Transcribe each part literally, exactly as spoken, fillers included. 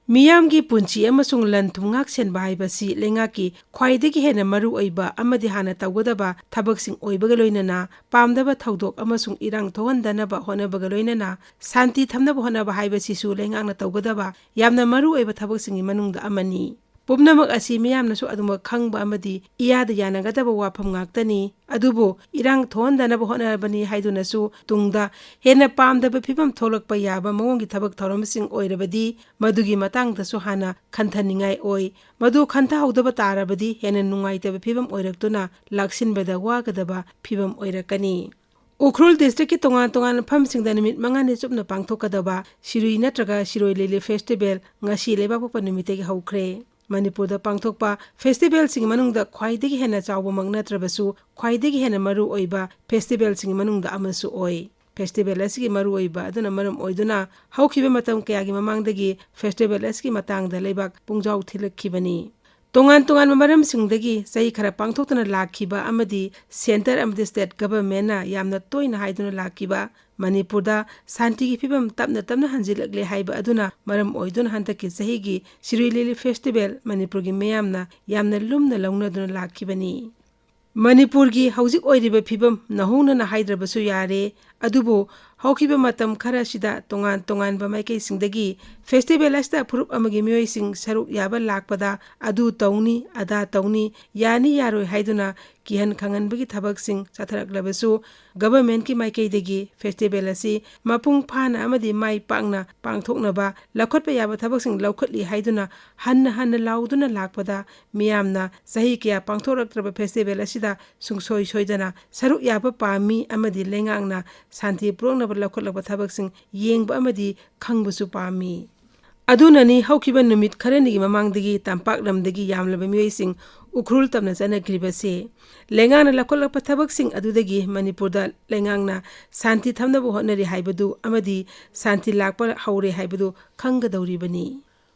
ꯃꯤꯌꯥꯝꯒꯤ ꯄꯨꯟꯁꯤ ꯑꯃꯁꯨꯡ ꯂꯟ ꯊꯨꯝ ꯉꯥꯛ ꯁꯦꯟꯕ ꯍꯥꯏꯕꯁꯤ ꯂꯩꯉꯥꯛꯀꯤ ꯈ꯭ꯋꯥꯏꯗꯒꯤ ꯍꯦꯟꯅ ꯃꯔꯨ ꯑꯣꯏꯕ ꯑꯃꯗꯤ ꯍꯥꯟꯅ ꯇꯧꯒꯗꯕ ꯊꯕꯛꯁꯤꯡ ꯑꯣꯏꯕꯒ ꯂꯣꯏꯅꯅ, ꯄꯥꯝꯗꯕ ꯊꯧꯗꯣꯛ ꯑꯃꯁꯨꯡ ꯏꯔꯥꯡ ꯊꯣꯛꯍꯟꯗꯅꯕ ꯍꯣꯠꯅꯕꯒ ꯂꯣꯏꯅꯅ ꯁꯥꯟꯇꯤ ꯊꯝꯅꯕ ꯍꯣꯠꯅꯕ ꯍꯥꯏꯕꯁꯤꯁꯨ ꯂꯩꯉꯥꯛꯅ ꯇꯧꯒꯗꯕ ꯌꯥꯝꯅ ꯃꯔꯨ ꯑꯣꯏꯕ ꯊꯕꯛꯁꯤꯡꯒꯤ ꯃꯅꯨꯡꯗ ꯑꯃꯅꯤ꯫ ꯄꯨꯝꯅꯃꯛ ꯑꯁꯤ ꯃꯤꯌꯥꯝꯅꯁꯨ ꯑꯗꯨꯃꯛ ꯈꯪꯕ ꯑꯃꯗꯤ ꯏꯌꯥꯗ ꯌꯥꯅꯒꯗꯕ ꯋꯥꯐꯝ ꯉꯥꯛꯇꯅꯤ꯫ ꯑꯗꯨꯕꯨ ꯏꯔꯥꯡ ꯊꯣꯛꯍꯟꯗꯅꯕ ꯍꯣꯠꯅꯔꯕꯅꯤ ꯍꯥꯏꯗꯨꯅꯁꯨ ꯇꯨꯡꯗ ꯍꯦꯟꯅ ꯄꯥꯝꯗꯕ ꯐꯤꯕꯝ ꯊꯣꯛꯂꯛꯄ ꯌꯥꯕ ꯃꯑꯣꯡꯒꯤ ꯊꯕꯛ ꯊꯧꯔꯝꯁꯤꯡ ꯑꯣꯏꯔꯕꯗꯤ ꯃꯗꯨꯒꯤ ꯃꯇꯥꯡꯗꯁꯨ ꯍꯥꯟꯅ ꯈꯟꯊꯅꯤꯡꯉꯥꯏ ꯑꯣꯏ꯫ ꯃꯗꯨ ꯈꯟꯊꯍꯧꯗꯕ ꯇꯥꯔꯕꯗꯤ ꯍꯦꯟꯅ ꯅꯨꯡꯉꯥꯏꯇꯕ ꯐꯤꯕꯝ ꯑꯣꯏꯔꯛꯇꯨꯅ ꯂꯥꯛꯁꯤꯟꯕꯗ ꯋꯥꯒꯗꯕ ꯐꯤꯕꯝ ꯑꯣꯏꯔꯛꯀꯅꯤ꯫ ꯎꯈ꯭ꯔꯨꯜ ꯗꯤꯁꯇ꯭ꯔꯤꯛꯀꯤ ꯇꯣꯉꯥꯟ ꯇꯣꯉꯥꯟꯕ ꯃꯐꯝꯁꯤꯡꯗ ꯅꯨꯃꯤꯠ ꯃꯉꯥꯅꯤ ꯆꯨꯞꯅ ꯄꯥꯡꯊꯣꯛꯀꯗꯕ ꯁꯤꯔꯨꯏ ꯅꯠꯇ꯭ꯔꯒ ꯁꯤꯔꯣꯏ ꯂꯤꯂꯤ ꯐꯦꯁꯇꯤꯚꯦꯜ ꯉꯁꯤ ꯂꯩꯕꯥꯛꯄꯣꯛꯄ ꯅꯨꯃꯤꯠꯇꯒꯤ ꯍꯧꯈ꯭ꯔꯦ꯫ ꯃꯅꯤꯄꯨꯔꯗ ꯄꯥꯡꯊꯣꯛꯄ ꯐꯦꯁꯇꯤꯚꯦꯜꯁꯤꯡꯒꯤ ꯃꯅꯨꯡꯗ ꯈ꯭ꯋꯥꯏꯗꯒꯤ ꯍꯦꯟꯅ ꯆꯥꯎꯕꯃꯛ ꯅꯠꯇ꯭ꯔꯕꯁꯨ ꯈ꯭ꯋꯥꯏꯗꯒꯤ ꯍꯦꯟꯅ ꯃꯔꯨ ꯑꯣꯏꯕ ꯐꯦꯁꯇꯤꯚꯦꯜꯁꯤꯡꯒꯤ ꯃꯅꯨꯡꯗ ꯑꯃꯁꯨ ꯑꯣꯏ꯫ ꯐꯦꯁꯇꯤꯚꯦꯜ ꯑꯁꯤꯒꯤ ꯃꯔꯨꯑꯣꯏꯕ ꯑꯗꯨꯅ ꯃꯔꯝ ꯑꯣꯏꯗꯨꯅ ꯍꯧꯈꯤꯕ ꯃꯇꯝ ꯀꯌꯥꯒꯤ ꯃꯃꯥꯡꯗꯒꯤ ꯐꯦꯁꯇꯤꯚꯦꯜ ꯑꯁꯤꯒꯤ ꯃꯇꯥꯡꯗ ꯂꯩꯕꯥꯛ ꯄꯨꯡꯖꯥꯎ ꯊꯤꯜꯂꯛꯈꯤꯕꯅꯤ꯫ ꯇꯣꯉꯥꯟ ꯇꯣꯉꯥꯟꯕ ꯃꯔꯝꯁꯤꯡꯗꯒꯤ ꯆꯍꯤ ꯈꯔ ꯄꯥꯡꯊꯣꯛꯇꯨꯅ ꯂꯥꯛꯈꯤꯕ ꯑꯃꯗꯤ ꯁꯦꯟꯇꯔ ꯑꯃꯗꯤ ꯁ꯭ꯇꯦꯠ ꯒꯚꯔꯟꯃꯦꯟꯠꯅ ꯌꯥꯝꯅ ꯇꯣꯏꯅ ꯍꯥꯏꯗꯨꯅ ꯂꯥꯛꯈꯤꯕ ꯃꯅꯤꯄꯨꯔꯗ ꯁꯥꯟꯇꯤꯒꯤ ꯐꯤꯕꯝ ꯇꯞꯅ ꯇꯞꯅ ꯍꯟꯖꯤꯜꯂꯛꯂꯦ ꯍꯥꯏꯕ ꯑꯗꯨꯅ ꯃꯔꯝ ꯑꯣꯏꯗꯨꯅ ꯍꯟꯗꯛꯀꯤ ꯆꯍꯤꯒꯤ ꯁꯤꯔꯨꯏ ꯂꯤꯂꯤ ꯐꯦꯁꯇꯤꯚꯦꯜ ꯃꯅꯤꯄꯨꯔꯒꯤ ꯃꯤꯌꯥꯝꯅ ꯌꯥꯝꯅ ꯂꯨꯝꯅ ꯂꯧꯅꯗꯨꯅ ꯂꯥꯛꯈꯤꯕꯅꯤ꯫ ꯃꯅꯤꯄꯨꯔꯒꯤ ꯍꯧꯖꯤꯛ ꯑꯣꯏꯔꯤꯕ ꯐꯤꯕꯝ ꯅꯧꯍꯧꯅꯅ ꯍꯥꯏꯗ꯭ꯔꯕꯁꯨ ꯌꯥꯔꯦ, ꯑꯗꯨꯕꯨ ꯍꯧꯈꯤꯕ ꯃꯇꯝ ꯈꯔ ꯑꯁꯤꯗ ꯇꯣꯉꯥꯟ ꯇꯣꯉꯥꯟꯕ ꯃꯥꯏꯀꯩꯁꯤꯡꯗꯒꯤ ꯐꯦꯁꯇꯤꯚꯦꯜ ꯑꯁꯤꯗ ꯐꯨꯔꯨꯞ ꯑꯃꯒꯤ ꯃꯤꯑꯣꯏꯁꯤꯡ ꯁꯔꯨꯛ ꯌꯥꯕ ꯂꯥꯛꯄꯗ ꯑꯗꯨ ꯇꯧꯅꯤ, ꯑꯗꯥ ꯇꯧꯅꯤ, ꯌꯥꯅꯤ ꯌꯥꯔꯣꯏ ꯍꯥꯏꯗꯨꯅ ꯀꯤꯍꯟ ꯈꯪꯍꯟꯕꯒꯤ ꯊꯕꯛꯁꯤꯡ ꯆꯠꯊꯔꯛꯂꯕꯁꯨ, ꯒꯚꯔꯟꯃꯦꯟꯠꯀꯤ ꯃꯥꯏꯀꯩꯗꯒꯤ ꯐꯦꯁꯇꯤꯚꯦꯜ ꯑꯁꯤ ꯃꯄꯨꯡ ꯐꯥꯅ ꯑꯃꯗꯤ ꯃꯥꯏ ꯄꯥꯛꯅ ꯄꯥꯡꯊꯣꯛꯅꯕ ꯂꯧꯈꯠꯄ ꯌꯥꯕ ꯊꯕꯛꯁꯤꯡ ꯂꯧꯈꯠꯂꯤ ꯍꯥꯏꯗꯨꯅ ꯍꯟꯅ ꯍꯟꯅ ꯂꯥꯎꯗꯨꯅ ꯂꯥꯛꯄꯗ, ꯃꯤꯌꯥꯝꯅ ꯆꯍꯤ ꯀꯌꯥ ꯄꯥꯡꯊꯣꯛꯂꯛꯇ꯭ꯔꯕ ꯐꯦꯁꯇꯤꯚꯦꯜ ꯑꯁꯤꯗ ꯁꯨꯡꯁꯣꯏ ꯁꯣꯏꯗꯅ ꯁꯔꯨꯛ ꯌꯥꯕ ꯄꯥꯝꯃꯤ ꯑꯃꯗꯤ ꯂꯩꯉꯥꯛꯅ ꯁꯥꯟꯇꯤ ꯄꯨꯔꯛꯅꯕ ꯂꯧꯈꯠꯂꯛꯄ ꯊꯕꯛꯁꯤꯡ ꯌꯦꯡꯕ ꯑꯃꯗꯤ ꯈꯪꯕꯁꯨ ꯄꯥꯝꯃꯤ꯫ ꯑꯗꯨꯅꯅꯤ ꯍꯧꯈꯤꯕ ꯅꯨꯃꯤꯠ ꯈꯔꯅꯤꯒꯤ ꯃꯃꯥꯡꯗꯒꯤ ꯇꯝꯄꯥꯛ ꯂꯝꯗꯒꯤ ꯌꯥꯝꯂꯕ ꯃꯤꯑꯣꯏꯁꯤꯡ ꯎꯈ꯭ꯔꯨꯜ ꯇꯝꯅ ꯆꯠꯅꯈ꯭ꯔꯤꯕꯁꯤ꯫ ꯂꯩꯉꯥꯛꯅ ꯂꯧꯈꯠꯂꯛꯄ ꯊꯕꯛꯁꯤꯡ ꯑꯗꯨꯗꯒꯤ ꯃꯅꯤꯄꯨꯔꯗ ꯂꯩꯉꯥꯛꯅ ꯁꯥꯟꯇꯤ ꯊꯝꯅꯕ ꯍꯣꯠꯅꯔꯤ ꯍꯥꯏꯕꯗꯨ ꯑꯃꯗꯤ ꯁꯥꯟꯇꯤ ꯂꯥꯛꯄ ꯍꯧꯔꯦ ꯍꯥꯏꯕꯗꯨ ꯈꯪꯒꯗꯧꯔꯤꯕꯅꯤ꯫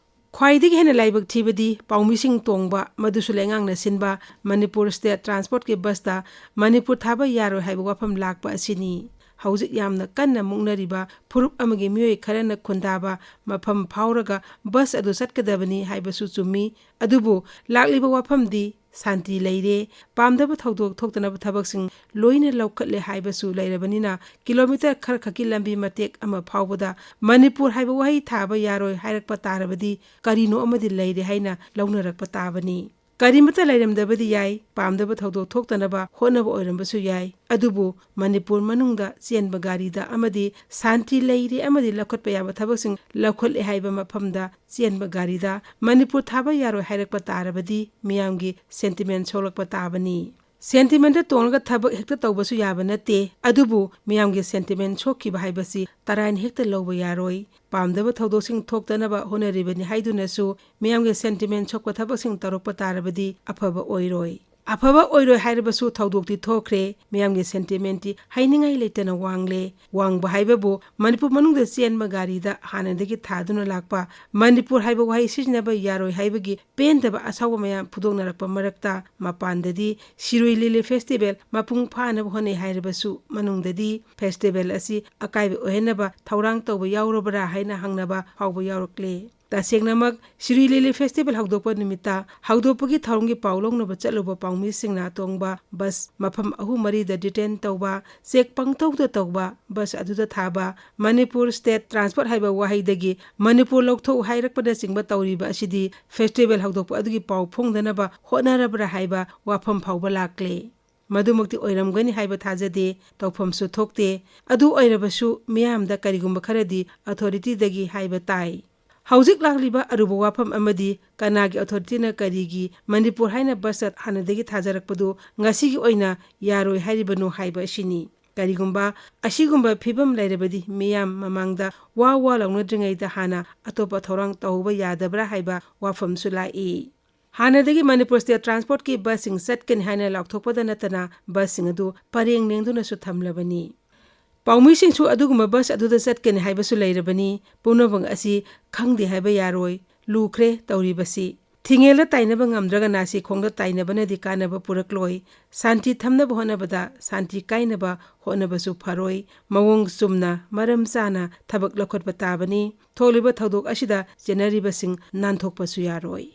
ꯈ꯭ꯋꯥꯏꯗꯒꯤ ꯍꯦꯟꯅ ꯂꯥꯏꯕꯛ ꯊꯤꯕꯗꯤ ꯄꯥꯎꯃꯤꯁꯤꯡ ꯇꯣꯡꯕ, ꯃꯗꯨꯁꯨ ꯂꯩꯉꯥꯛꯅ ꯁꯤꯟꯕ ꯃꯅꯤꯄꯨꯔ ꯁ꯭ꯇꯦꯠ ꯇ꯭ꯔꯥꯟꯁꯄꯣꯔꯠꯀꯤ ꯕꯁꯇ ꯃꯅꯤꯄꯨꯔ ꯊꯥꯕ ꯌꯥꯔꯣꯏ ꯍꯥꯏꯕ ꯋꯥꯐꯝ ꯂꯥꯛꯄ ꯑꯁꯤꯅꯤ꯫ ꯍꯧꯖꯤꯛ ꯌꯥꯝꯅ ꯀꯟꯅ ꯃꯨꯛꯅꯔꯤꯕ ꯐꯨꯔꯨꯞ ꯑꯃꯒꯤ ꯃꯤꯑꯣꯏ ꯈꯔꯅ ꯈꯨꯟꯗꯥꯕ ꯃꯐꯝ ꯐꯥꯎꯔꯒ ꯕꯁ ꯑꯗꯨ ꯆꯠꯀꯗꯕꯅꯤ ꯍꯥꯏꯕꯁꯨ ꯆꯨꯝꯃꯤ꯫ ꯑꯗꯨꯕꯨ ꯂꯥꯛꯂꯤꯕ ꯋꯥꯐꯝꯗꯤ ꯁꯥꯟꯇꯤ ꯂꯩꯔꯦ, ꯄꯥꯝꯗꯕ ꯊꯧꯗꯣꯛ ꯊꯣꯛꯇꯅꯕ ꯊꯕꯛꯁꯤꯡ ꯂꯣꯏꯅ ꯂꯧꯈꯠꯂꯦ ꯍꯥꯏꯕꯁꯨ ꯂꯩꯔꯕꯅꯤꯅ, ꯀꯤꯂꯣꯃꯤꯇꯔ ꯈꯔ ꯈꯛꯀꯤ ꯂꯝꯕꯤ ꯃꯇꯦꯛ ꯑꯃ ꯐꯥꯎꯕꯗ ꯃꯅꯤꯄꯨꯔ ꯍꯥꯏꯕ ꯋꯥꯍꯩ ꯊꯥꯕ ꯌꯥꯔꯣꯏ ꯍꯥꯏꯔꯛꯄ ꯇꯥꯔꯕꯗꯤ ꯀꯔꯤꯅꯣ ꯑꯃꯗꯤ ꯂꯩꯔꯦ ꯍꯥꯏꯅ ꯂꯧꯅꯔꯛꯄ ꯇꯥꯕꯅꯤ꯫ ꯀꯔꯤꯃꯠꯇ ꯂꯩꯔꯝꯗꯕꯗꯤ ꯌꯥꯏ, ꯄꯥꯝꯗꯕ ꯊꯧꯗꯣꯛ ꯊꯣꯛꯇꯅꯕ ꯍꯣꯠꯅꯕ ꯑꯣꯏꯔꯝꯕꯁꯨ ꯌꯥꯏ, ꯑꯗꯨꯕꯨ ꯃꯅꯤꯄꯨꯔ ꯃꯅꯨꯡꯗ ꯆꯦꯟꯕ ꯒꯥꯔꯤꯗ ꯑꯃꯗꯤ ꯁꯥꯟꯇꯤ ꯂꯩꯔꯦ ꯑꯃꯗꯤ ꯂꯧꯈꯠꯄ ꯌꯥꯕ ꯊꯕꯛꯁꯤꯡ ꯂꯧꯈꯠꯂꯦ ꯍꯥꯏꯕ ꯃꯐꯝꯗ ꯆꯦꯟꯕ ꯒꯥꯔꯤꯗ ꯃꯅꯤꯄꯨꯔ ꯊꯥꯕ ꯌꯥꯔꯣꯏ ꯍꯥꯏꯔꯛꯄ ꯇꯥꯔꯕꯗꯤ ꯃꯤꯌꯥꯝꯒꯤ ꯁꯦꯟꯇꯤꯃꯦꯟ ꯁꯣꯛꯂꯛꯄ ꯇꯥꯕꯅꯤ꯫ ꯁꯦꯟꯇꯤꯃꯦꯟꯗ ꯇꯣꯡꯂꯒ ꯊꯕꯛ ꯍꯦꯛꯇ ꯇꯧꯕꯁꯨ ꯌꯥꯕ ꯅꯠꯇꯦ, ꯑꯗꯨꯕꯨ ꯃꯤꯌꯥꯝꯒꯤ ꯁꯦꯟꯇꯤꯃꯦꯟ ꯁꯣꯛꯈꯤꯕ ꯍꯥꯏꯕꯁꯤ ꯇꯔꯥꯏꯅ ꯍꯦꯛꯇ ꯂꯧꯕ ꯌꯥꯔꯣꯏ꯫ ꯄꯥꯝꯗꯕ ꯊꯧꯗꯣꯛꯁꯤꯡ ꯊꯣꯛꯇꯅꯕ ꯍꯣꯠꯅꯔꯤꯕꯅꯤ ꯍꯥꯏꯗꯨꯅꯁꯨ ꯃꯤꯌꯥꯝꯒꯤ ꯁꯦꯟꯇꯤꯃꯦꯟ ꯁꯣꯛꯄ ꯊꯕꯛꯁꯤꯡ ꯇꯧꯔꯛꯄ ꯇꯥꯔꯕꯗꯤ ꯑꯐꯕ ꯑꯣꯏꯔꯣꯏ꯫ ꯑꯐꯕ ꯑꯣꯏꯔꯣꯏ ꯍꯥꯏꯔꯕꯁꯨ ꯊꯧꯗꯣꯛꯇꯤ ꯊꯣꯛꯈ꯭ꯔꯦ, ꯃꯤꯌꯥꯝꯒꯤ ꯁꯦꯟꯇꯤꯃꯦꯟꯇꯤ ꯍꯥꯏꯅꯤꯡꯉꯥꯏ ꯂꯩꯇꯅ ꯋꯥꯡꯂꯦ꯫ ꯋꯥꯡꯕ ꯍꯥꯏꯕꯕꯨ ꯃꯅꯤꯄꯨꯔ ꯃꯅꯨꯡꯗ ꯆꯦꯟꯕ ꯒꯥꯔꯤꯗ ꯍꯥꯟꯅꯗꯒꯤ ꯊꯥꯗꯨꯅ ꯂꯥꯛꯄ ꯃꯅꯤꯄꯨꯔ ꯍꯥꯏꯕ ꯋꯥꯍꯩ ꯁꯤꯖꯤꯟꯅꯕ ꯌꯥꯔꯣꯏ ꯍꯥꯏꯕꯒꯤ ꯄꯦꯟꯗꯕ ꯑꯁꯥꯎꯕ ꯃꯌꯥꯝ ꯐꯣꯡꯗꯣꯛꯅꯔꯛꯄ ꯃꯔꯛꯇ ꯃꯄꯥꯟꯗꯗꯤ ꯁꯤꯔꯨꯏ ꯂꯤꯂꯤ ꯐꯦꯁꯇꯤꯚꯦꯜ ꯃꯄꯨꯡ ꯐꯥꯅꯕ ꯍꯣꯠꯅꯩ ꯍꯥꯏꯔꯕꯁꯨ ꯃꯅꯨꯡꯗꯗꯤ ꯐꯦꯁꯇꯤꯚꯦꯜ ꯑꯁꯤ ꯑꯀꯥꯏꯕ ꯑꯣꯏꯍꯟꯅꯕ ꯊꯧꯔꯥꯡ ꯇꯧꯕ ꯌꯥꯎꯔꯕ꯭ꯔꯥ ꯍꯥꯏꯅ ꯍꯪꯅꯕ ꯐꯥꯎꯕ ꯌꯥꯎꯔꯛꯂꯦ꯫ ꯇꯁꯦꯡꯅꯃꯛ ꯁꯤꯔꯨꯏ ꯂꯤꯂꯤ ꯐꯦꯁꯇꯤꯚꯦꯜ ꯍꯧꯗꯣꯛꯄ ꯅꯨꯃꯤꯠꯇ ꯍꯧꯗꯣꯛꯄꯒꯤ ꯊꯧꯔꯝꯒꯤ ꯄꯥꯎ ꯂꯧꯅꯕ ꯆꯠꯂꯨꯕ ꯄꯥꯎꯃꯤꯁꯤꯡꯅ ꯇꯣꯡꯕ ꯕꯁ ꯃꯐꯝ ꯑꯍꯨꯝ ꯃꯔꯤꯗ ꯗꯤꯇꯦꯟ ꯇꯧꯕ, ꯆꯦꯛ ꯄꯪꯇꯧꯗ ꯇꯧꯕ, ꯕꯁ ꯑꯗꯨꯗ ꯊꯥꯕ ꯃꯅꯤꯄꯨꯔ ꯁ꯭ꯇꯦꯠ ꯇ꯭ꯔꯥꯟꯁꯄꯣꯔꯠ ꯍꯥꯏꯕ ꯋꯥꯍꯩꯗꯒꯤ ꯃꯅꯤꯄꯨꯔ ꯂꯧꯊꯣꯛꯎ ꯍꯥꯏꯔꯛꯄꯅꯆꯤꯡꯕ ꯇꯧꯔꯤꯕ ꯑꯁꯤꯗꯤ ꯐꯦꯁꯇꯤꯚꯦꯜ ꯍꯧꯗꯣꯛꯄ ꯑꯗꯨꯒꯤ ꯄꯥꯎ ꯐꯣꯡꯗꯅꯕ ꯍꯣꯠꯅꯔꯕ꯭ꯔꯥ ꯍꯥꯏꯕ ꯋꯥꯐꯝ ꯐꯥꯎꯕ ꯂꯥꯛꯂꯦ꯫ ꯃꯗꯨꯃꯛꯇꯤ ꯑꯣꯏꯔꯝꯒꯅꯤ ꯍꯥꯏꯕ ꯊꯥꯖꯗꯦ, ꯇꯧꯐꯝꯁꯨ ꯊꯣꯛꯇꯦ꯫ ꯑꯗꯨ ꯑꯣꯏꯔꯕꯁꯨ ꯃꯤꯌꯥꯝꯗ ꯀꯔꯤꯒꯨꯝꯕ ꯈꯔꯗꯤ ꯑꯣꯊꯣꯔꯤꯇꯤꯗꯒꯤ ꯍꯥꯏꯕ ꯇꯥꯏ꯫ ꯍꯧꯖꯤꯛ ꯂꯥꯛꯂꯤꯕ ꯑꯔꯨꯕ ꯋꯥꯐꯝ ꯑꯃꯗꯤ ꯀꯅꯥꯒꯤ ꯑꯣꯊꯣꯔꯤꯇꯤꯅ ꯀꯔꯤꯒꯤ ꯃꯅꯤꯄꯨꯔ ꯍꯥꯏꯅ ꯕꯁ ꯍꯥꯟꯅꯗꯒꯤ ꯊꯥꯖꯔꯛꯄꯗꯨ ꯉꯁꯤꯒꯤ ꯑꯣꯏꯅ ꯌꯥꯔꯣꯏ ꯍꯥꯏꯔꯤꯕꯅꯣ ꯍꯥꯏꯕ ꯑꯁꯤꯅꯤ꯫ ꯀꯔꯤꯒꯨꯝꯕ ꯑꯁꯤꯒꯨꯝꯕ ꯐꯤꯕꯝ ꯂꯩꯔꯕꯗꯤ ꯃꯤꯌꯥꯝ ꯃꯃꯥꯡꯗ ꯋꯥ ꯋꯥ ꯂꯥꯎꯅꯗ꯭ꯔꯤꯉꯩꯗ ꯍꯥꯟꯅ ꯑꯇꯣꯞꯄ ꯊꯧꯔꯥꯡ ꯇꯧꯍꯧꯕ ꯌꯥꯗꯕ꯭ꯔꯥ ꯍꯥꯏꯕ ꯋꯥꯐꯝꯁꯨ ꯂꯥꯛꯏ꯫ ꯍꯥꯟꯅꯗꯒꯤ ꯃꯅꯤꯄꯨꯔ ꯁ꯭ꯇꯦꯠ ꯇ꯭ꯔꯥꯟꯁꯄꯣꯔꯠꯀꯤ ꯕꯁꯁꯤꯡ ꯆꯠꯀꯅꯤ ꯍꯥꯏꯅ ꯂꯥꯎꯊꯣꯛꯄꯗ ꯅꯠꯇꯅ ꯕꯁꯁꯤꯡ ꯑꯗꯨ ꯄꯔꯦꯡ ꯂꯦꯡꯗꯨꯅꯁꯨ ꯊꯝꯂꯕꯅꯤ꯫ ꯄꯥꯎꯃꯤꯁꯤꯡꯁꯨ ꯑꯗꯨꯒꯨꯝꯕ ꯕꯁ ꯑꯗꯨꯗ ꯆꯠꯀꯅꯤ ꯍꯥꯏꯕꯁꯨ ꯂꯩꯔꯕꯅꯤ꯫ ꯄꯨꯝꯅꯃꯛ ꯑꯁꯤ ꯈꯪꯗꯦ ꯍꯥꯏꯕ ꯌꯥꯔꯣꯏ꯫ ꯂꯨꯈ꯭ꯔꯦ ꯇꯧꯔꯤꯕꯁꯤ꯫ ꯊꯤꯡꯉꯦꯜꯗ ꯇꯥꯏꯅꯕ ꯉꯝꯗ꯭ꯔꯒ ꯅꯥꯁꯤ ꯈꯣꯡꯗ ꯇꯥꯏꯅꯕꯅꯗꯤ ꯀꯥꯟꯅꯕ ꯄꯨꯔꯛꯂꯣꯏ꯫ ꯁꯥꯟꯇꯤ ꯊꯝꯅꯕ ꯍꯣꯠꯅꯕꯗ ꯁꯥꯟꯇꯤ ꯀꯥꯏꯅꯕ ꯍꯣꯠꯅꯕꯁꯨ ꯐꯔꯣꯏ꯫ ꯃꯑꯣꯡ ꯆꯨꯝꯅ ꯃꯔꯝ ꯆꯥꯅ ꯊꯕꯛ ꯂꯧꯈꯠꯄ ꯇꯥꯕꯅꯤ꯫ ꯊꯣꯛꯂꯤꯕ ꯊꯧꯗꯣꯛ ꯑꯁꯤꯗ ꯆꯦꯟꯅꯔꯤꯕꯁꯤꯡ ꯅꯥꯟꯊꯣꯛꯄꯁꯨ ꯌꯥꯔꯣꯏ꯫